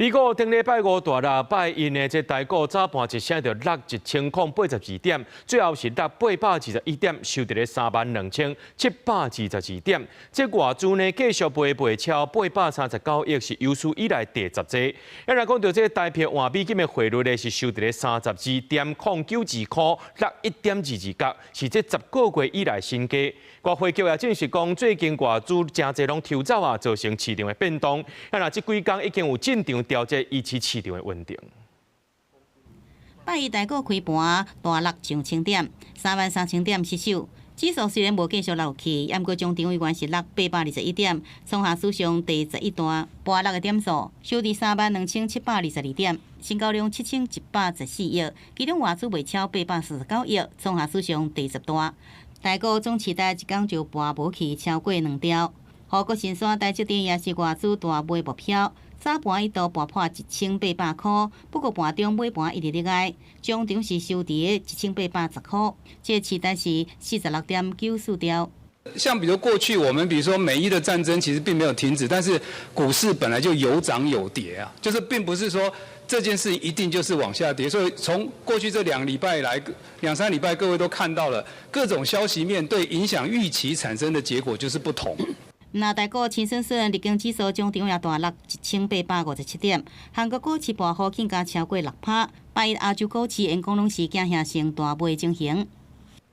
美股頂禮拜五大落，拜一呢，這台股早盤一聲就落1082點，最後是落821點，收佇咧32,722點。這外資呢繼續賣賣超839億，是有史以來第十濟。啊，若講到這台幣換美金的匯率呢，是收佇咧32.092塊，落1.22角，是這10個月以來新低。外匯局也證實講，最近外資誠濟攏抽走啊，造成市場的變動。啊，若這幾工已經有進場調節，維持市場的穩定。拜一台股開盤大落上千點，33,000點失守。指數雖然無繼續落去，毋過終場依然是落821點，創下史上第11大盤落的點數，收佇32,722點，成交量7114億，其中外資賣超849億，創下史上第10大。台股總市值一工就盤無去超過2兆。護國神山台積電也是外資大賣目標，早盤一度盤破1800塊，不過盤中尾盤一直咧挨，終場是收佇1810塊，這市值是46.94兆。像比如過去我們比如說美伊的戰爭其實並沒有停止，但是股市本來就有漲有跌啊，就是並不是說這件事一定就是往下跌。所以從過去這2禮拜來，兩三禮拜各位都看到了各種消息面對影響預期產生的結果就是不同。那台股輕鬆順，日經指數終場也大落1857點，韓國股市盤後更加超過6趴。拜一亞洲股市因講攏是驚嚇成大賣情形。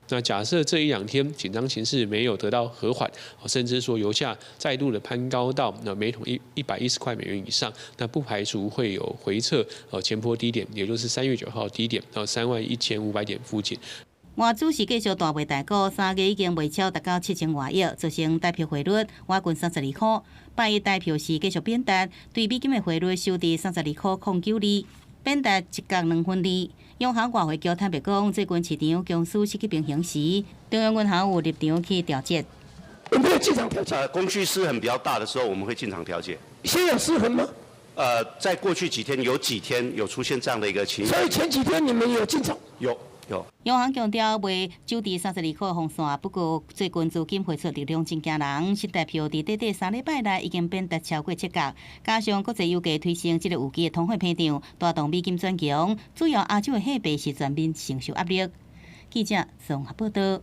那假設這一兩天緊張情勢沒有得到和緩，甚至說油價再度的攀高到那每桶110塊美元以上，那不排除會有回測前波低點，也就是3月9號低點到31,500點附近。外資是繼續大賣台股，3月已經賣超達到7000外億，造成台幣匯率倚近32塊。拜一台幣是繼續貶值，對美金的匯率收佇32.092塊，貶值1角2分2。央行外匯局坦白講，最近市場供需失去平衡時，中央銀行有立場去調節。有沒有進場調節？供需失衡比較大的時候，我們會進場調節。現在有失衡嗎？在過去幾天有幾天有出現這樣的一個情形。所以前幾天你們有進場？有。有。央行強調袂守佇32塊防線，不過最近資金匯出力量真驚人，新台幣佇短短3禮拜內已經貶值超過7角，加上國際油價推升這個預期的通貨膨脹，帶動美金轉強，主要亞洲的貨幣是全面承受壓力。記者綜合報道。